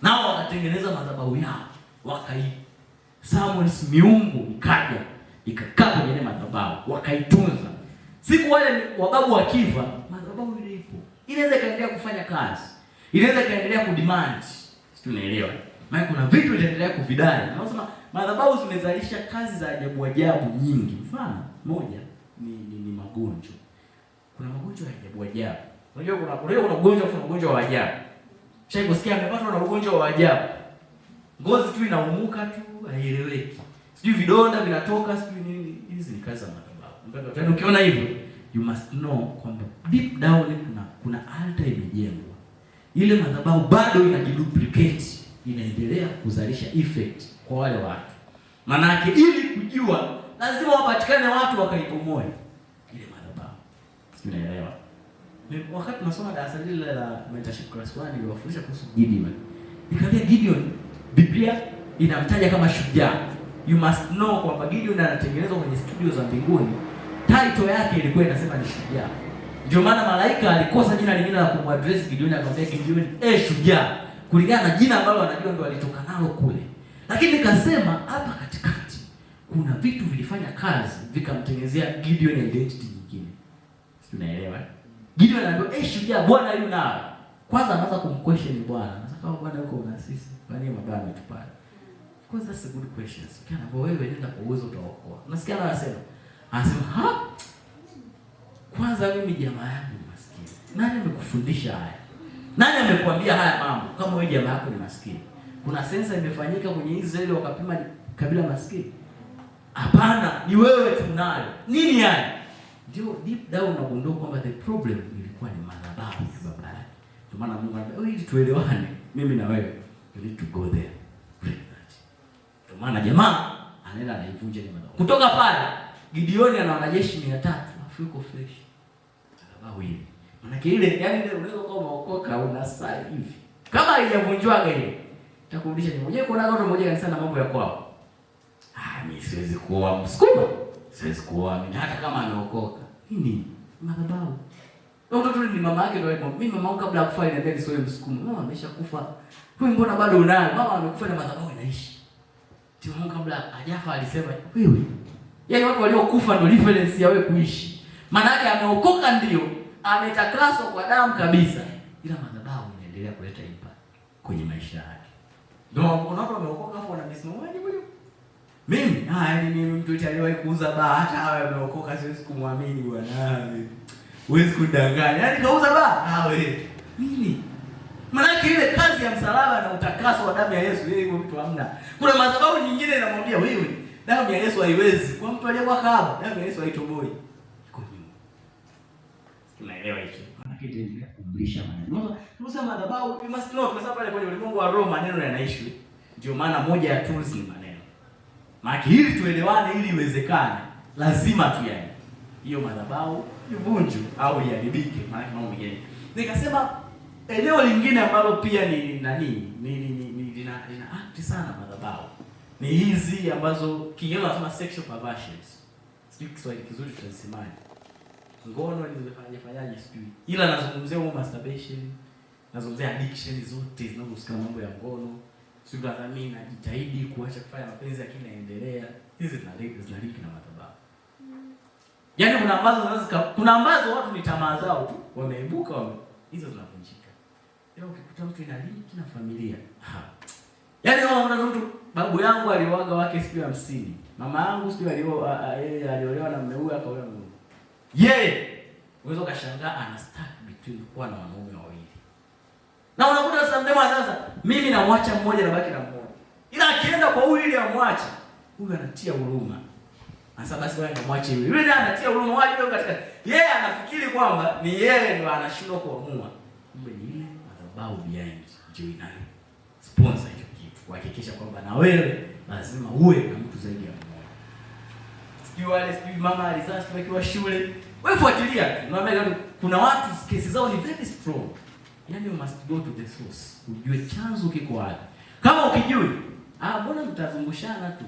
Nao wakatengeneza madhabahu yao, wakai summons miungu ikaja ikakaa kwenye ile madhabahu, wakaitunza. Siku wale wababu wakifa, madhabahu ile ipo. Inaweza ikaendelea kufanya kazi. Inaweza ikaendelea kudemand. Sio, unaelewa? Maana kuna vitu vitaendelea kuvidai. Na unasema madhabahu zimezalisha kazi za ajabu ajabu nyingi. Mfano moja ni magonjwa. Kuna magonjwa ya ajabu ajabu. Unajua kuna ugonjwa, kuna ugonjwa wa ajabu. Shai kusikia amepatwa na ugonjwa wa ajabu. Ngozi tu inaumuka tu, haieleweki. Sijui vidonda vinatoka, sijui nini. Hizi ni kazi za madhabahu. Mpendwa, tena ukiona hivyo, you must know kwamba deep down kuna altar imejengwa. Ile madhabahu bado inajiduplicate, inaendelea kuzalisha effect kwa wale watu. Manake ili kujua lazima wapatikane watu wakaibomoe ile madhabahu. Sijui unaelewa? Wakati tunasoma darasa lile la mentorship class 1 niliwafundisha kuhusu Gideon. Nikamwambia Gideon, Biblia inamtaja kama shujaa. You must know kwamba Gideon anatengenezwa kwenye studio za mbinguni. Title yake ilikuwa inasema ni shujaa. Ndio maana malaika alikosa jina lingine la kumaddress Gideon, akamwambia Gideon, shujaa, kulingana na jina ambalo anajua ndio alitoka nalo kule. Lakini nikasema hapa katikati kuna vitu vilifanya kazi vikamtengenezea Gideon identity nyingine. Sio, unaelewa? Gideon anaambiwa, shujaa, Bwana yu nawe. Kwanza anaanza kumquestion Bwana. Sasa kama Bwana yuko na sisi, kwa nini mabaya ametupata? Of course that's a good question. Sikia na wewe nenda kwa uwezo utaokoa. Unasikia anasema? Anasema, "Ha? Kwanza mimi jamaa yangu ni maskini. Nani amekufundisha haya? Nani amekuambia haya mambo kama wewe jamaa yako ni maskini? Kuna sensa imefanyika kwenye Israeli wakapima kabila maskini? Hapana, ni wewe tu unayo. Nini haya?" Ndio deep down unagundua kwamba the problem ilikuwa ni madhabahu ya baba yake. Ndio maana Mungu anambia, "Oh, ili tuelewane mimi na wewe, you need to go there. Break that." Ndio maana jamaa anaenda anaivunja ile madhabahu. Kutoka pale Gideoni ana wanajeshi 300, afu yuko fresh. Madhabahu ile. Maana ile, yani ile unaweza kuwa umeokoka una saa hivi. Kama haijavunjwaga ile, itakurudisha nyuma. Je, kuna watu mmoja kanisa na mambo ya kwao? Ah, mimi siwezi kuoa Msukuma. Siwezi kuoa mimi hata kama ameokoka. Nini? Madhabahu. Wewe mtoto ni mama yake ndio alikuwa. Mimi mama yangu kabla ya kufa aliniambia nisiwe Msukuma. Mama ameshakufa. Huyu mbona bado unayo? Mama amekufa na madhabahu inaishi. Ndio Mungu kabla hajafa alisema wewe. Yaani watu waliokufa ndio reference ya wewe kuishi. Maana yake ameokoka ndio, ametakaswa kwa damu kabisa. Ila madhabahu inaendelea kuleta impact kwenye maisha yake. Ndio kuna watu wameokoka afu wana misimamo yaani huyu. Mimi, yaani mimi mtu eti aliwahi kuuza baa hata awe ameokoka siwezi kumwamini bwana. Huwezi kudanganya. Yaani kauza baa? Ah wewe. Nini? Maana ile kazi ya msalaba na utakaso wa damu ya Yesu, yeye hivyo mtu hamna. Kuna madhabahu nyingine inamwambia wewe, damu ya Yesu haiwezi. Kwa mtu aliyekuwa kahaba, damu ya Yesu haitoboi. Iko nyuma. Tunaelewa hicho. Maana itaendelea kumlisha maneno. Tunasema madhabahu, you must know, tunasema pale kwenye ulimwengu wa roho maneno yanaishi. Ndio maana moja ya tools ni maneno. Maana ili tuelewane, ili iwezekane, lazima tu yani hiyo madhabahu ivunjwe au iharibike, maana mambo mengine. Nikasema eneo lingine ambalo pia ni nani ni lina act sana madhabahu ni hizi ambazo Kiingereza wanasema sexual perversions. Sijui Kiswahili kizuri tutasemaje. Ngono nilizofanya fanyaje sijui. Ila nazungumzia huo masturbation, nazungumzia addiction zote zinazohusika na mambo ya ngono. Sijui kama mimi najitahidi kuacha kufanya mapenzi lakini naendelea. Hizi zina link na madhabahu. Yaani kuna ambazo zinaweza kuna ambazo watu ni tamaa zao tu, wameibuka wame hizo zinavunjika. Ila ukikuta mtu ina link na familia. Ha. Yaani wewe unaona mtu, babu yangu alioaga wake siku ya 50. Mama yangu siku yeye aliolewa na mume huyu, akaolewa na mume. Yeye unaweza ukashangaa ana stuck between kuwa na wanaume wawili. Na unakuta sasa mdema sasa mimi namwacha mmoja na baki na mmoja. Ila akienda kwa huyu ili amwache, huyu anatia huruma. Sasa basi wewe namwache yule. Yule naye anatia huruma waje yule katika. Yeye anafikiri kwamba ni yeye ndio anashindwa kuamua. Kumbe ni ile madhabahu behind ndio inayo sponsor hicho kitu, kuhakikisha kwamba na wewe lazima uwe na mtu zaidi ya mmoja. Sijui wale, sijui mama alizaa sijui akiwa shule. Wewe fuatilia tu. Unaambia kuna watu kesi zao ni very strong. Yaani you must go to the source. Ujue chanzo kiko wapi. Kama ukijui, mbona mtazungushana tu.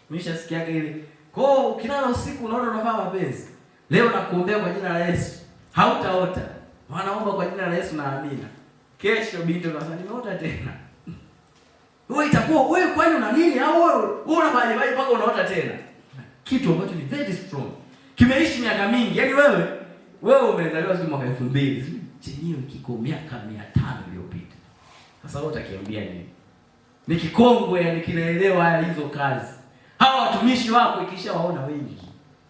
Nimeshasikiaga ile. Kwa hiyo ukilala usiku unaona unafanya mapenzi. Leo nakuombea kwa jina la Yesu. Hautaota. Wanaomba kwa jina la Yesu na amina. Kesho binti unasema nimeota tena. Wewe itakuwa wewe kwani una nini au wewe unafanya nini mpaka unaota tena? Kitu ambacho ni very strong. Kimeishi miaka mingi. Yaani wewe umezaliwa sijui mwaka 2000. Chenyewe kiko miaka 500 iliyopita. Sasa wewe utakiambia nini? Ni kikongwe, yani kinaelewa hizo kazi. Hawa watumishi wako ikisha waona wengi,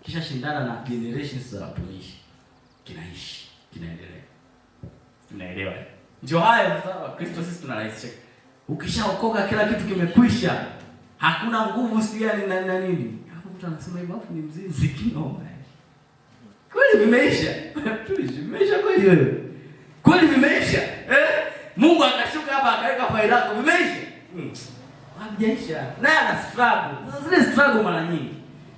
kisha shindana na generations za watumishi, kinaishi, kinaendelea. Tunaelewa? Ndio hayo sasa Wakristo sisi tunarahisisha. Ukishaokoka kila kitu kimekwisha. Hakuna nguvu sijui yani na nini. Hapo mtu anasema hivyo afu ni mzinzi kinoma. Kweli vimeisha. Mtumishi, vimeisha kweli wewe? Kweli vimeisha? Eh? Mungu akashuka hapa akaweka faili lako, vimeisha? Havijaisha. Naye ana struggle. Sasa zile struggle mara nyingi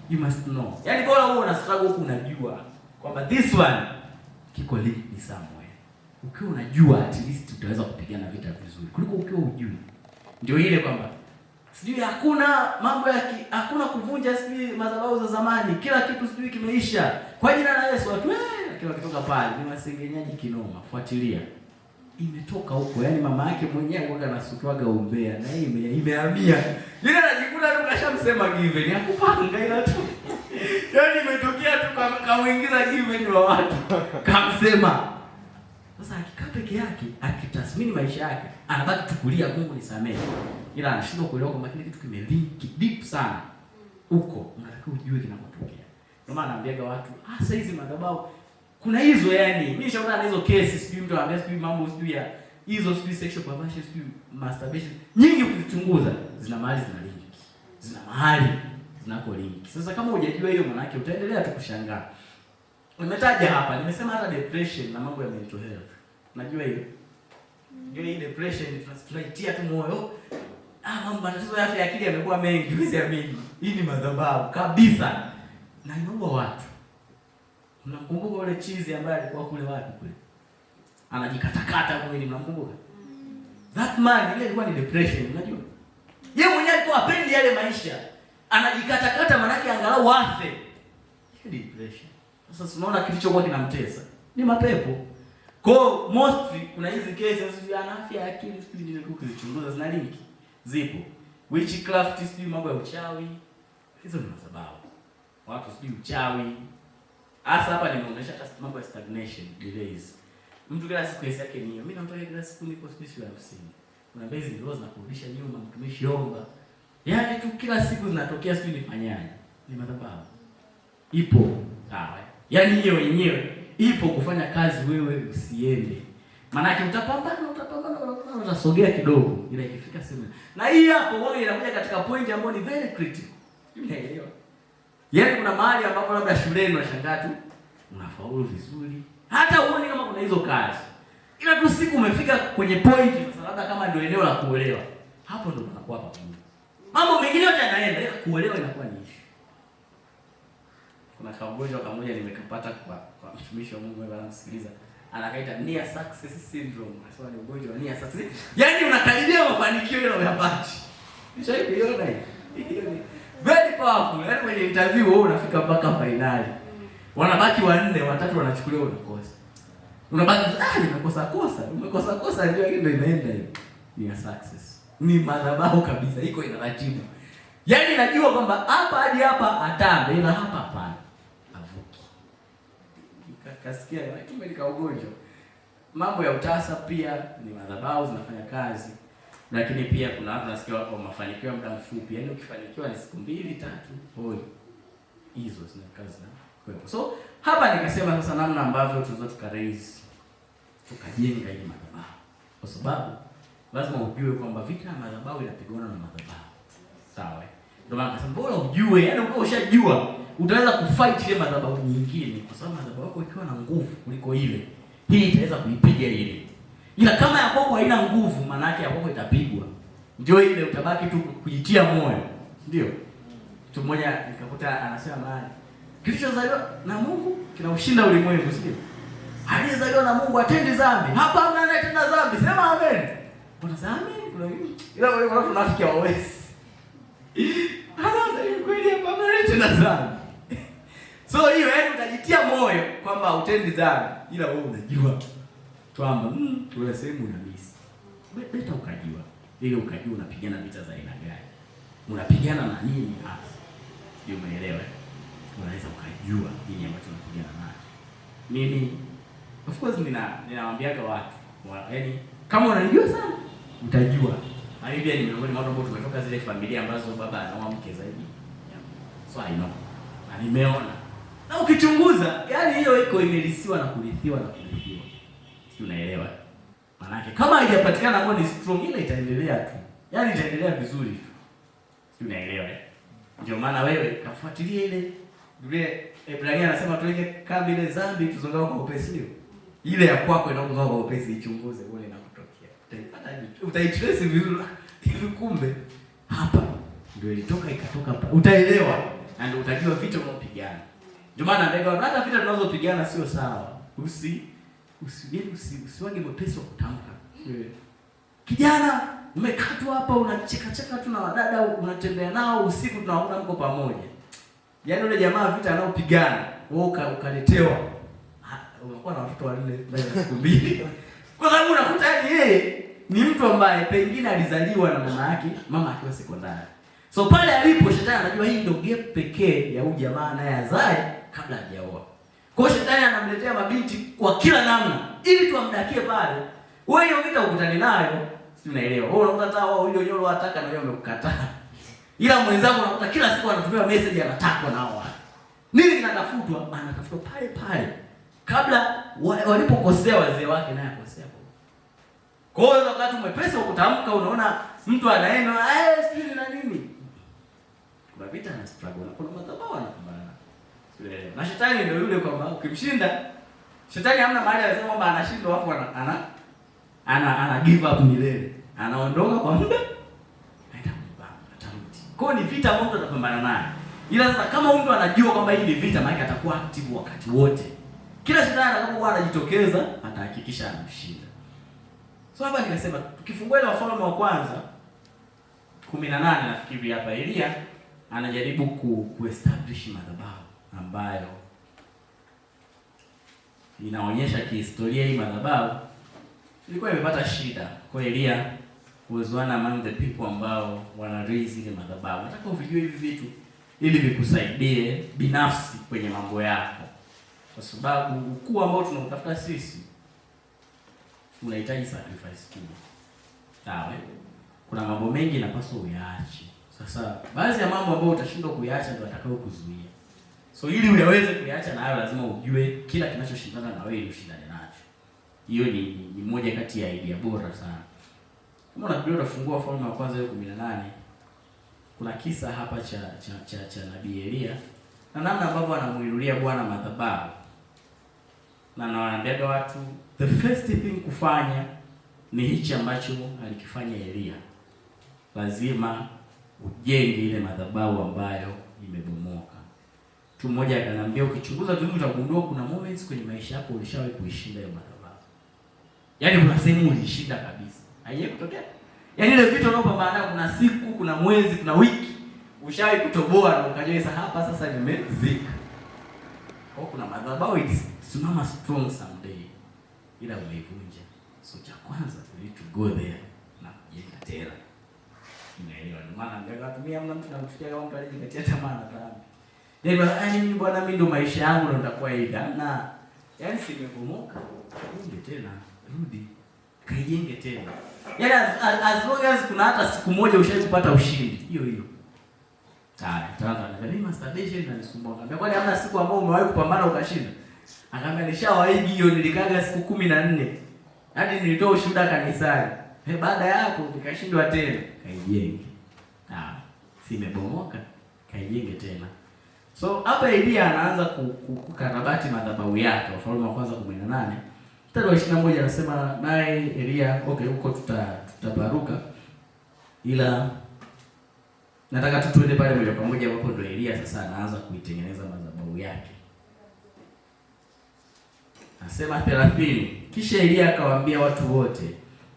you must know. Yaani bora wewe una struggle huku unajua kwamba this one kiko link ni somewhere. Ukiwa unajua at least utaweza kupigana vita vizuri kuliko ukiwa hujui. Ndio ile kwamba sijui hakuna mambo ya hakuna kuvunja sijui madhabahu za zamani, kila kitu sijui kimeisha. Kwa jina la Yesu watu kila wakitoka pale ni wasengenyaji kinoma. Fuatilia. Imetoka huko, yaani mama yake mwenyewe alikuwa anasukiwaga umbea na hii imehamia. Yule anajikuta tu kashamsema Given, hakupanga ila tu. Yaani imetokea tu kamuingiza Given wa watu. Kamsema. Sasa akikaa peke yake, akitathmini maisha yake, anabaki tu kulia Mungu nisamehe. Ila anashindwa kuelewa kwamba kile kitu kimelink deep sana. Huko unatakiwa ujue kinapotokea. Ndio maana naambiaga watu, sasa hizi madhabahu kuna hizo yani, mimi nishaona na hizo kesi, sijui mtu anaambia sijui mambo sijui ya hizo sijui sexual perversion sijui masturbation. Nyingi ukizichunguza zina mahali zina link. Zina mahali zinako link. Sasa kama hujajua hiyo maana yake utaendelea tu kushangaa. Nimetaja hapa, nimesema hata depression na mambo ya mental health. Najua hiyo. Ndio hii depression tunaitia tu moyo. Mambo matatizo ya afya ya akili yamekuwa mengi, huwezi amini. Hii ni madhabahu kabisa. Na inaua watu. Mnamkumbuka yule chizi ambaye alikuwa kule wapi kule? Anajikatakata mwili, mnamkumbuka? That man ile ilikuwa ni depression, unajua? Yeye mwenyewe alikuwa hapendi yale maisha. Anajikatakata manake angalau afe. Ile depression. Sasa tunaona kilichokuwa kinamtesa ni mapepo. Kwa hiyo mostly kuna hizi cases sijui ana afya ya akili sijui nini, ukizichunguza zina link. Zipo. Witchcraft sijui mambo ya uchawi. Hizo ni madhabahu. Watu sijui uchawi. Hasa hapa nimeonyesha hata mambo ya stagnation, delays. Mtu kila siku kesi yake ni hiyo. Mimi namtoka kila siku niko sijui shule ya msingi. Kuna base ndio zinakurudisha nyuma, mtumishi omba. Yaani tu kila siku zinatokea sijui nifanyaje. Ni madhabahu. Ipo. Sawa. Yaani hiyo yenyewe ipo kufanya kazi wewe usiende. Maanake utapambana, utapambana, utapambana, utasogea kidogo ila ikifika sehemu. Na hii hapo wewe inakuja katika point ambayo ni very critical. Unaelewa? Yaani kuna mahali ambapo labda shuleni unashangaa tu unafaulu vizuri. Hata uone kama kuna hizo kazi. Ila tu siku umefika kwenye point sasa, labda kama ndio eneo la kuolewa, hapo ndio panakuwa pagumu. Mambo mengine yote yanaenda, ila kuolewa inakuwa ni issue. Kuna kaugonjwa kamoja nimekapata kwa mtumishi wa Mungu ambaye anamsikiliza. Anakaita near success syndrome. Anasema ni ugonjwa wa near success. Yaani unakaribia mafanikio ila huyapati. Nishawahi kuiona hiyo. Hiyo ni very powerful. Yaani kwenye interview wewe unafika mpaka finali. Wanabaki wanne, watatu wanachukuliwa, unakosa. Unabaki, ah, nimekosa kosa, umekosa kosa, ndio hiyo ndio inaenda hiyo. Near success. Ni madhabahu kabisa, iko inaratibu. Yaani najua kwamba hapa hadi hapa atambe, ila hapa hapana. Avuki. Kasikia kumbe ni kaugonjwa. Mambo ya utasa pia ni madhabahu zinafanya kazi. Lakini pia kuna watu nasikia wako mafanikio ya muda mfupi. Yaani ukifanikiwa ni siku mbili tatu, hoi. Hizo zina kazi na kwepo. So hapa nikasema sasa namna ambavyo tunaweza tuka raise, tukajenga ile madhabahu. Kwa sababu lazima ujue kwamba vita ya madhabahu inapigana na madhabahu. Sawa? Ndio maana nikasema bora ujue, yaani ukiwa ushajua utaweza kufight ile madhabahu nyingine, kwa sababu madhabahu yako ikiwa na nguvu kuliko ile, hii itaweza kuipiga ile. Ila kama ya kwako haina nguvu, maana yake ya kwako itapigwa. Ndio ile utabaki tu kujitia moyo. Ndio. Mtu mmoja nikakuta anasema mahali, kilichozaliwa na Mungu kinaushinda ulimwengu, sio? Aliyezaliwa na Mungu atendi dhambi. Hapa hamna anayetenda dhambi. Sema amen. Kuna dhambi? Kuna nini? Ila wale watu wanafiki hawawezi. Hata ni kweli hapa hamna anayetenda dhambi. So hiyo yaani utajitia moyo kwamba utendi dhambi, ila wewe unajua kwamba kuna sehemu una miss. Better ukajua. Ili ukajua unapigana vita za aina gani. Unapigana na nini hasa? Sio, umeelewa? Unaweza ukajua nini ambacho unapigana nacho. Mimi of course ninawaambiaga watu, yaani kama unanijua sana utajua. Na mimi pia ni miongoni mwa watu ambao tumetoka zile familia ambazo baba anaoa mke zaidi. So I know. Na nimeona. Na ukichunguza, yaani hiyo iko imelisiwa na kurithiwa na kurithiwa. Si unaelewa? Maanake kama haijapatikana ambayo ni strong, ile itaendelea tu. Yaani itaendelea vizuri tu. Si unaelewa? Ndio maana wewe kafuatilie ile Biblia. Ibrania anasema tuweke kambi ile dhambi tuzongao kwa upesi, ndio. Ile ya kwako inaongozwa kwa upesi, ichunguze uone inakutokea. Utaipata, utaitrace vizuri. Hivi kumbe hapa ndio ilitoka ikatoka hapa. Utaelewa na ndio utajua vita unaopigana. Ndio maana ndege hata vita tunazopigana sio sawa. Usi usi yaani usiwage mwepesi wa kutamka. Kijana umekatwa hapa, unacheka cheka tu na wadada, unatembea nao usiku, tunaona mko pamoja. Yaani yule jamaa vita anaopigana, wewe ukaletewa. Unakuwa na watoto wanne ndani ya siku mbili. Kwa sababu unakuta yaani yeye ni mtu ambaye pengine alizaliwa na mama yake, mama akiwa sekondari. So pale alipo shetani anajua hii ndio gap pekee ya huyu jamaa naye azae kabla hajaoa. Kwa hiyo shetani anamletea mabinti kwa kila namna ili tuamdakie pale. Wewe hiyo vita ukutane nayo, si unaelewa? Wewe unakuta hata wao yule yule wataka na wewe umekukataa. Ila mwenzangu unakuta kila siku anatumia message, anatakwa nao watu. Nini kinatafutwa? Anatafutwa pale pale. Kabla walipokosea wazee wake naye akosea. Kwa hiyo wakati mwepesi wa kutamka unaona mtu anaenda sijui na nini. Kuna vita na struggle na kuna madhabahu anapambana. Sielewi. Na shetani ndio yule kwamba ukimshinda shetani hamna mahali anasema kwamba anashindwa hapo, ana give up milele. Anaondoka kwa muda, aenda kujipanga, atarudi. Kwa hiyo ni vita ambayo mtu atapambana nayo. Ila sasa kama mtu anajua kwamba hii ni vita, maana atakuwa active wakati wote. Kila shetani atakapokuwa anajitokeza, atahakikisha anamshinda. So hapa nikasema tukifungua ile Wafalme wa Kwanza 18, nafikiri hapa Elia anajaribu ku establish madhabahu ambayo inaonyesha kihistoria hii madhabahu ilikuwa imepata shida. Kwa Elia was one among the people ambao wana raise ile madhabahu. Nataka uvijue hivi vitu ili vikusaidie binafsi kwenye mambo yako, kwa sababu ukuu ambao tunautafuta sisi unahitaji sacrifice kubwa. Sawa? Kuna mambo mengi inapaswa uyaache. Sasa baadhi ya mambo ambayo utashindwa kuyaacha ndio atakayo kuzuia. So ili uyaweze kuyaacha nayo lazima ujue kila kinachoshindana na wewe ili ushindane nacho. Hiyo ni moja kati ya idea bora sana. Kama una Biblia utafungua Wafalme wa Kwanza hiyo 18. Kuna kisa hapa cha nabii Elia na namna ambavyo anamuinulia Bwana madhabahu. Na nawaambiaga watu the first thing kufanya ni hichi ambacho alikifanya Elia. Lazima ujenge ile madhabahu ambayo imebomoka. Mtu mmoja akaniambia, ukichunguza vizuri utagundua kuna moments kwenye maisha yako ulishawahi kuishinda hiyo madhabahu. Yaani kuna sehemu ulishinda kabisa. Haijawahi kutokea? Yaani ile vitu unaopambana nayo, kuna siku, kuna mwezi, kuna wiki ushawahi kutoboa na ukajua sasa hapa sasa nimezika. Kwa kuna madhabahu ilisimama strong someday, ila umeivunja. So cha kwanza we need to go there na kujenga tena. Unaelewa? Ndio maana ndio natumia, mna mtu namchukia kama mtu alijikatia tamaa na dhambi. Yaani bwana, mimi bwana, mimi ndo maisha yangu ndo nitakuwa hivi. Na yaani simebomoka, jenge tena, rudi. Kaijenge tena. Yaani as long as kuna hata siku moja ushawahi kupata ushindi, hiyo hiyo. Haya, tutaanza na mimi masturbation inanisumbua. Nikamwambia, kwani hamna siku ambayo umewahi kupambana ukashinda? Akaambia, nishawahi hiyo, nilikaga siku 14. Hadi nilitoa ushuhuda kanisani. Eh, baada ya hapo nikashindwa tena. Kaijenge. Ah, si imebomoka, kaijenge tena. So hapa Elia anaanza kukarabati madhabahu yake. Wafalme wa Kwanza 18 mstari wa 21 anasema, naye Elia, okay, huko tutaparuka, ila nataka tu tuende pale moja kwa moja ambapo ndo Elia sasa anaanza kuitengeneza madhabahu yake. Anasema 30, kisha Elia akawaambia watu wote,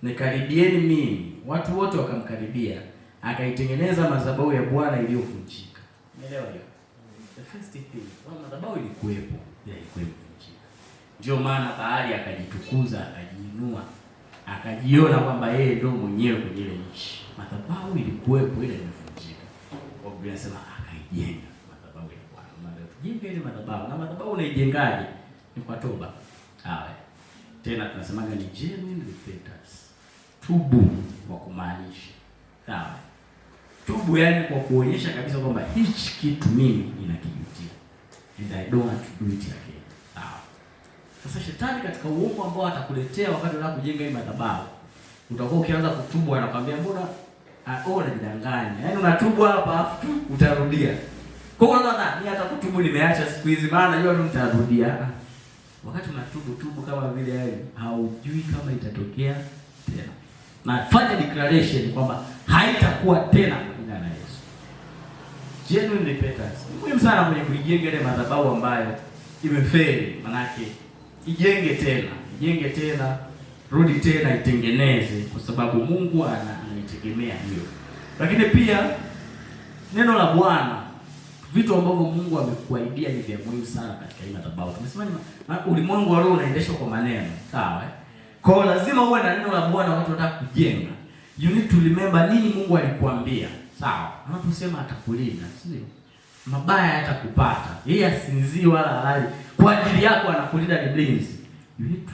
nikaribieni mimi. Watu wote wakamkaribia, akaitengeneza madhabahu ya Bwana iliyovunjika. Umeelewa hiyo? The first thing, kwa madhabahu ilikuwepo, ila ilikuwa imevunjika. Ndio maana Baali akajitukuza, akajiinua, akajiona kwamba yeye ndio mwenyewe kwenye ile nchi. Madhabahu ilikuwepo, ile imevunjika. Kwa Biblia inasema akaijenga madhabahu ya Bwana. Maana tujenge ile madhabahu. Na madhabahu unaijengaje? Ni kwa toba. Sawa. Tena tunasemaga ni genuine repentance. Tubu kwa kumaanisha. Sawa. Tubu yani kwa kuonyesha kabisa kwamba hichi kitu mimi ninakijutia. And I don't want to do it again. Sawa. Sasa shetani katika uongo ambao atakuletea wakati unataka kujenga hii madhabahu, utakuwa ukianza kutubu anakuambia mbona wewe unajidanganya. Yaani unatubu hapa afu tu utarudia. Kwa hiyo unaona mimi hata kutubu nimeacha siku hizi, maana najua tu nitarudia. Wakati unatubu, tubu kama vile yani haujui kama itatokea tena. Na fanya declaration kwamba haitakuwa tena kwa jina la Yesu. Genuine repentance ni muhimu sana kwenye kuijenga ile madhabahu ambayo imefeli. Manake ijenge tena, ijenge tena, rudi tena, itengeneze, kwa sababu Mungu anaitegemea hiyo. Lakini pia neno la Bwana, vitu ambavyo Mungu amekuahidia ni vya muhimu sana katika hii madhabahu. Tumesema ni ulimwengu wa roho unaendeshwa kwa maneno, sawa eh? Kwa hiyo lazima uwe na neno la Bwana wakati unataka kujenga. You need to remember nini Mungu alikuambia. Sawa. Anaposema atakulinda, sio? Mabaya hayatakupata. Yeye asinzii wala halali. Kwa ajili yako anakulinda, ni mlinzi. You need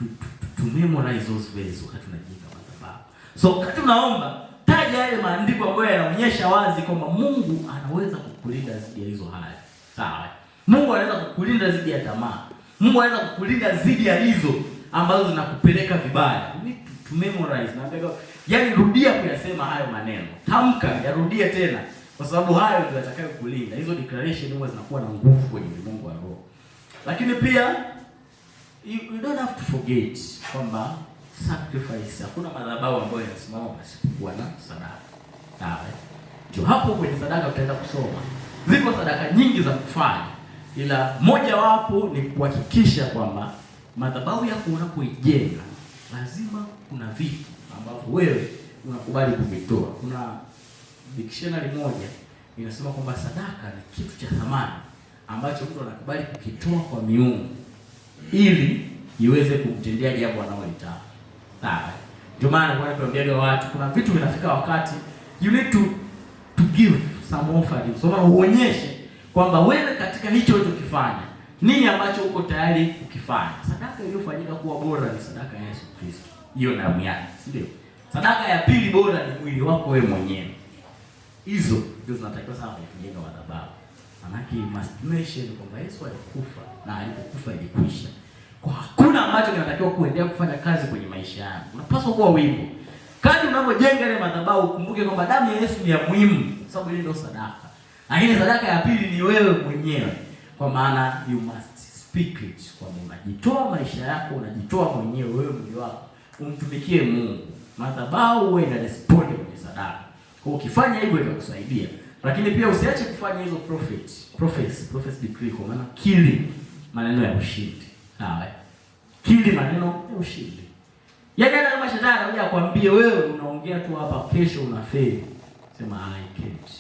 to memorize those verses wakati unajenga madhabahu. So wakati unaomba, taja yale maandiko ambayo yanaonyesha wazi kwamba Mungu anaweza kukulinda dhidi ya hizo hali. Sawa. Mungu anaweza kukulinda dhidi ya tamaa. Mungu anaweza kukulinda dhidi ya hizo ambazo zinakupeleka vibaya. You need to memorize. Naambia, yaani rudia kuyasema hayo maneno. Tamka, yarudie tena, kwa sababu hayo ndio yatakayo kulinda. Hizo declaration huwa zinakuwa na nguvu kwenye ulimwengu wa roho. Lakini pia you don't have to forget kwamba sacrifice, hakuna madhabahu ambayo yanasimama pasipokuwa na sadaka. Sawa? Ndio hapo kwenye sadaka utaenda kusoma. Ziko sadaka nyingi za kufanya, ila moja wapo ni kuhakikisha kwamba madhabahu yako unapoijenga lazima kuna vitu ambavyo wewe unakubali kuvitoa. Kuna dictionary moja inasema kwamba sadaka ni kitu cha thamani ambacho mtu anakubali kukitoa kwa miungu ili iweze kumtendea jambo analolitaka. Sawa. Ndio maana nilikuwa nakwambia watu kuna vitu vinafika wakati you need to give some offering. So uonyeshe kwamba wewe katika hicho ulichokifanya nini ambacho uko tayari kukifanya. Sadaka iliyofanyika kuwa bora ni sadaka ya Yesu Kristo, hiyo damu yake, si ndio? Sadaka ya pili bora ni mwili wako wewe mwenyewe. Hizo ndio zinatakiwa sana kwenye kujenga madhabahu. Manake you must mention kwamba Yesu alikufa na alipokufa ilikwisha. Kwa hakuna ambacho kinatakiwa kuendelea kufanya kazi kwenye maisha yako. Unapaswa kuwa wimbo. Kadri unavyojenga ile madhabahu ukumbuke kwamba damu ya Yesu ni ya muhimu, sababu ile ndio sadaka. Lakini sadaka ya pili ni wewe mwenyewe. Kwa maana you must Speak it, kwamba unajitoa maisha yako, unajitoa mwenyewe wewe mwili wako umtumikie Mungu. Madhabahu huwa ina respond kwenye sadaka. Kwa ukifanya hivyo itakusaidia. Lakini pia usiache kufanya hizo prophet decree, kwa maana kiri maneno ya ushindi. Sawa? Kiri maneno ya ushindi. Yaani hata kama shetani anakuja akwambie wewe unaongea tu hapa, kesho unafeli. Sema I can't.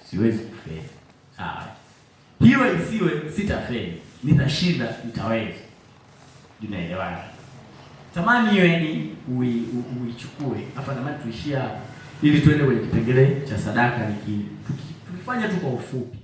Siwezi kufeli. Sawa? Hiyo isiwe, sitafeli. Nitashinda, nitaweza. Tunaelewana? Tamani hiyo yani uichukue. Hapa tamani tuishie hapo ili tuende kwenye kipengele cha sadaka tukifanya tu kwa ufupi.